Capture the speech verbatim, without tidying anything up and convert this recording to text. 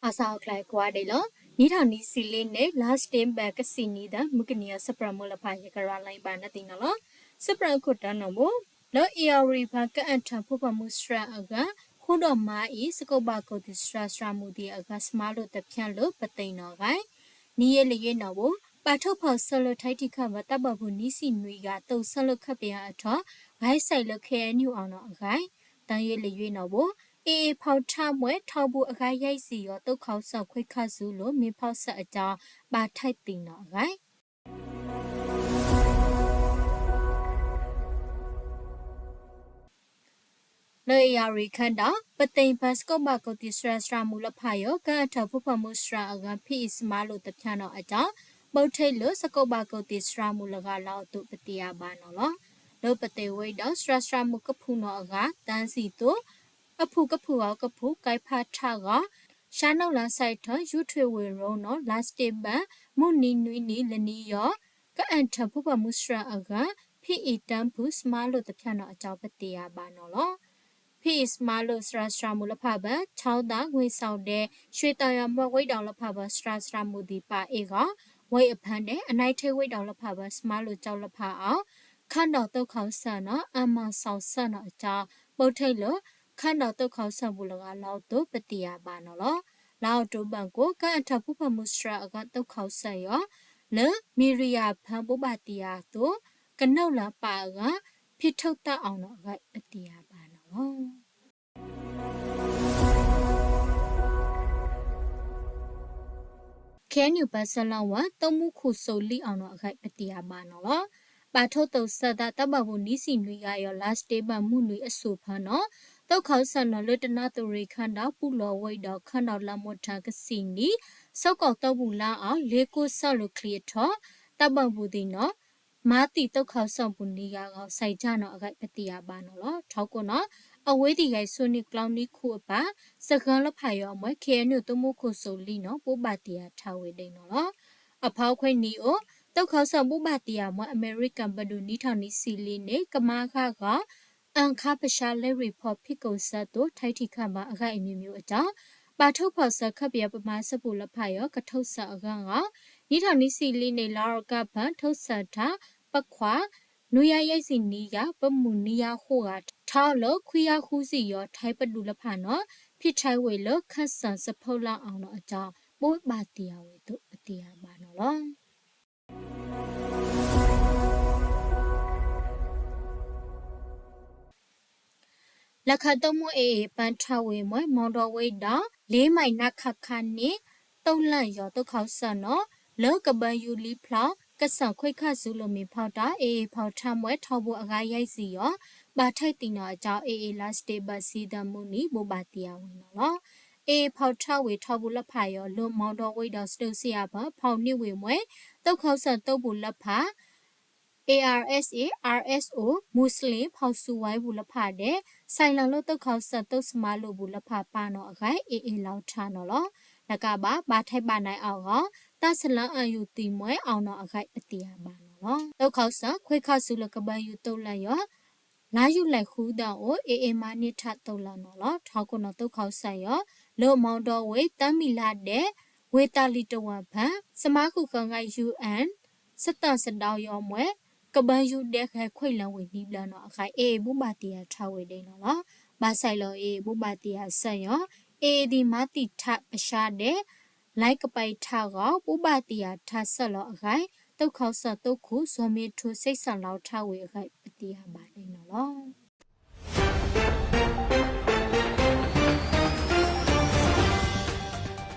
အစှၤအကျဲကွၢ်ဒဲးလီၤ. နံၣ်ထီၣ်နွံဆံလ့န့ၣ် လါစတ့ဘၢၣ် ကစံၣ်နံၤဒီး မုၢ်ကနံၤအံၤ စပြၢမူလဖး ယကရၤလီၤဘၣ်နသ့ၣ်နီၣ်လီၤ. စပြၢခိၣ်တီနီၣ်ဝိ လၢ အ့ၣ်ယၣ်ရံၤဘၢၣ် ကအၣ်ထၢၣ်ဖိဖၢမူစှၤအဂၤ ဃုာ်ဒီးမၤအံၤ စကိးဘၣ်ကိၣ်သ့ၣ် စှၤစှၤမူသ့ၣ်အဂၤ စမၤလိာ်တဖျၢၣ်လၢပသ့ၣ်နီၣ်အဂၤ နံၣ်ယဲလၢယဲနီၣ်ဝိ ဘၣ်ထိၣ်ဖီၣ်ဆၢလၢ ထံထံၣ်ခၢၣ်ဘၢၣ် တၢ်ဘၣ်ဘူၣ်နွံဆံနွံဂၤ သိၣ်ဆၢလၢခၢၣ်ပယၣ်အထီၣ် ဂဲၤဆဲးလၢ ခ့ၣ်အဲၣ်ယူၣ် အီၤနီၣ်အဂၤ သၢယဲလၢယဲနီၣ်ဝိ အ့ၣ်အ့ၣ်ဖီၣ်ထၢၣ်မွဲ ထီဘိအဂၤယဲၢ်ဆံယီၤ သိၣ်ခီၣ်ဆၢၣ်ခွ့ခါဆူလိၤ မ့ၢ်ဖီၣ်ဆၢၣ်အတၢ် ဘၣ်ထဲသ့ၣ်နီၣ်အဂၤ လၢအ့ၣ်ယၣ်ရံၤခၢၣ်ဒီး ပသ့ၣ်ဘၢၣ် စကိးဘၣ်ကိၣ်သ့ၣ် စှၤစှၤမူလဖးယီၤ ကအၣ်ထၢၣ်ဖိဖၢမူစှၤအဂၤ ဖံးအံၤစမၤလိာ်တဖျၢၣ်နီၣ်အတၢ် ဘၣ်ထဲလၢစကိးဘၣ်ကိၣ်သ့ၣ် စှၤမူလဂၤလီၤအသိး ပသ့ၣ်ယၤဘၣ်နီၣ်လီၤ. လၢပသ့ၣ်ဝဲဒီး စှၤစှၤမူကဖူးနီၣ်အဂၤ သၢဆံသိး အဖုၣ်ကဖုၣ်အီၤကဖုၣ် ကဲဖးထၢၣ်ဂီၤ ရှါနီၣ်လါစဲးထၢၣ် ယူထွ့ဝ့ၢ်ရိနီၣ် လါစတ့ဘၢၣ် မုၢ်နံၤနွံနံၤလၢနံၤယီၤ ကအၣ်ထၢၣ်ဖိဖၢမူစှၤအဂၤ ဖံးအံၤတၢ်ဖုၣ်စမၤလိာ်တဖျၢၣ်နီၣ်အတၢ် ပသ့ၣ်ယၤဘၣ်နီၣ်လီၤ. ဖံးအံၤစမၤလိာ် စှၤစှၤမူလဖးဘၢၣ် ထောင်းသာ ငွေဆောင်ဒဲး ရွှေသာယာ မွဲဝ့ဒီးလဖးဘၢၣ် စှၤစှၤမူသ့ၣ်ပာ်အ့ၣ်ဂီၤ ဝ့ၢ်အဖၢၣ်ဒဲး အနဲထ့ဝ့ဒီးလဖးဘၢၣ် စမၤလိာ်ကၠီလဖးအီၤ ခၢၣ်ဒီးသိၣ်ခီၣ်ဆၢၣ်နီၣ် အမၤစီဆၢၣ်နီၣ်အတၢ် ဘၣ်ထဲလၢ ခၢၣ်ဒီးသိၣ်ခီၣ်ဆၢၣ်ပူၤလဂၤလီၤအသိး ပသ့ၣ်ယၤဘၣ်နီၣ်လီၤ. လါအီးကထိဘၢၣ်ကိး ကအၣ်ထၢၣ်ဖိဖၢမူစှၤအဂၤ သိၣ်ခီၣ်ဆၢၣ်ယီၤ လၢမံၤရယၤဖၢ ဘိးဘၣ်တ့ၢ်ယၤအသိး ကနုာ်လၤပာ်အဂၤ ဖံးထုးသးအီၤနီၣ်အဂၤ ပသ့ၣ်ယၤဘၣ်နီၣ်လီၤ. ခ့ၣ်အဲၣ်ယူၣ် ပၢၢ်ဆၢလီၤဝဲ သုးမုၢ်ခိၣ်စိလံအီၤနီၣ်အဂၤ ပသ့ၣ်ယၤဘၣ်နီၣ်လီၤ. ဘၣ်ထိၣ်သိၣ်ဆၢၣ်သး တၢ်ဘၣ်ဘူၣ်နွံဆံနွံဂၤယီၤ လါစတ့ဘၢၣ် မုၢ်နွံအစိၤဖၢနီၣ် သိၣ်ခီၣ်ဆၢၣ်နီၣ် လၢတနီသရံၣ်ခၢၣ်ဒီး ပူးလီၤဝ့ဒီး ခၢၣ်ဒီးလါမိၢ်ထၢၣ် ကစံၣ်နံၤ ဆၢကီၢ်သီပူၤလါအီၤ လ့ကိးဆၢၣ်လၢချံအထီၣ် တၢ်ဘၣ်ဘူၣ်သ့ၣ်နီၣ် မၤသံၣ်သိၣ်ခီၣ်ဆၢၣ်ပူၤနွံဂၤဂီၤ စဲးကၠၢ်နီၣ်အဂၤ ပသ့ၣ်ယၤဘၣ်နီၣ်လီၤ. ထီကိးနီၣ် အဝ့ၢ်သ့ၣ်ယဲၢ်စိနံၣ် ကျီနံၣ်ခိၣ်အပၢ် စှၤလဖးယီၤအမွဲ ခ့ၣ်အဲၣ်ယူၣ် သုးမုၢ်ခိၣ်စိလံနီၣ် ဘိးဘၣ်တ့ၢ်ယၤထၢဝ့ဒဲးနီၣ်လီၤ. အဖီခွဲးနံၣ်အိၣ် သိၣ်ခီၣ်ဆၢၣ်ဘိးဘၣ်တ့ၢ်ယၤအမွဲ အမဲရကၤပဒိၣ် နံၣ်ထီၣ်နွံဆံလ့န့ၣ် ကမၤဂ့ၤဂီၤ အၣ်ခါပၠါလ့ရံၣ်ဖီ ဖံးကိၣ်ဆၢၣ်သိး ထံထံၣ်ခၢၣ်ဘၢၣ်အဂၤအမျိုးမျိုးအတၢ် ဘၣ်ထိၣ်ဖီၣ်ဆၢၣ် ခၢၣ်ပယီၤ ပမၤစၢၤပူၤလဖးယီၤ ကထိၣ်ဆၢၣ်အဂၤဂီၤ နံၣ်ထီၣ်နွံဆံလ့န့ၣ် လါအီးကထိဘၢၣ် ထိၣ်ဆၢၣ်တၢ် ပခွါ နွံယၤယဲၢ်ဆံနွံဂၤ ပမုၢ်နွံယၤဃိးဂၤ ထီၣ်လၢခွံယၤဃုဆံယီၤ ထဲပဒိၣ်လဖးနီၣ် ဖံးထဲဝ့လၢ ခၢၣ်စၢၣ်စဖၢလါအီၤနီၣ်အတၢ် ဘိးဘၣ်တ့ၢ်ယၤဝဲအသိး ပသ့ၣ်ယၤဘၣ်နီၣ်လီၤ. လဲၤခးသုးမုၢ် AA ပၢၣ်ထၢဝ့အမွဲ မီၣ်ဒီဝ့ဒီး လေးမိုင် နခခ န့ၣ် သိၣ်လၣ်ယီၤ သိၣ်ခီၣ်ဆၢၣ်နီၣ် လၢကဘၢယူၤလံဖျီ ကစၢၣ်ခွ့ခါဆူလိၤ မ့ၢ်ဖီၣ်တၢ် AA ဖီၣ်ထၢမွဲ ထီဘိအဂၤယဲၢ်ဆံယီၤ ဘၣ်ထဲသ့ၣ်နီၣ်အတၢ် AA လါစတ့ဘၢၣ် ဆံသၢမုၢ်နံၤ ဘိးဘၣ်တ့ၢ်ယၤဝဲနီၣ်လီၤ. AA ဖီၣ်ထၢဝ့ထီဘိလဖးယီၤ လၢမီၣ်ဒီဝ့ဒီး စဒိးစယၤဖၢ ဖီၣ်န့ၢ်ဝ့မွဲ သိၣ်ခီၣ်ဆၢၣ်သိပူၤလဖး ARSA RSO မူးစလ့ၣ် ဖီၣ်ဆူဝဲပူၤလဖးဒဲး စဲးလီၤလၢသိၣ်ခီၣ်ဆၢၣ်သိစမၤလိာ်ပူၤလဖးပၢ်နီၣ်အဂၤ AA လီၤထၢနီၣ်လီၤ. တကးဘၣ် ဘၣ်ထဲဘၣ်နဲအီၤဂီၤ တၢ်ဆလၢအယူၤသံမွဲအီၤနီၣ်အဂၤ ပသ့ၣ်ယၤဘၣ်နီၣ်လီၤ. သိၣ်ခီၣ်ဆၢၣ်ခွ့ခါဆူလၢကဘၢယူၤသိၣ်လၣ်ယီၤ လါယူၤလဲၣ်ဃုသီအိၣ် AA မၤန့ၢ်ထၢသိၣ်လၣ်နီၣ်လီၤ. ထီကိးနီၣ်သိၣ်ခီၣ်ဆၢၣ်ယီၤ လၢမီၣ်ဒီဝ့ သၢမံၤလါဒဲး ဝ့ၢ်သးလံတဝၢၣ်ဖၢ စမါခုၣ်ဃၢၤဂၤ UN စတၢၣ်စဒီယီၤမွဲ ကဘၢယူၤဒဲးဂဲၤခွဲးလၢဝ့ၢ်နံၤဘျၢနီၣ်အဂၤ AA ဘိးဘၣ်တ့ၢ်ယၤထၢဝ့ဒဲးနီၣ်လီၤ. ဘၣ်ဆဲးလီၤ AA ဘိးဘၣ်တ့ၢ်ယၤဆၢၣ်ယီၤ AA ဒ်မၤသံၣ်ထၢပၠါဒဲး လဲၤကပဲထၢဂီၤ ဘိးဘၣ်တ့ၢ်ယၤထၢဆၢၣ်လီၤအဂၤ သိၣ်ခီၣ်ဆၢၣ်သိခိၣ် စီၤမ့ထိ စဲးစၢ်လီၤထၢဝ့အဂၤ ပသ့ၣ်ယၤဘၣ်ဒဲးနီၣ်လီၤ.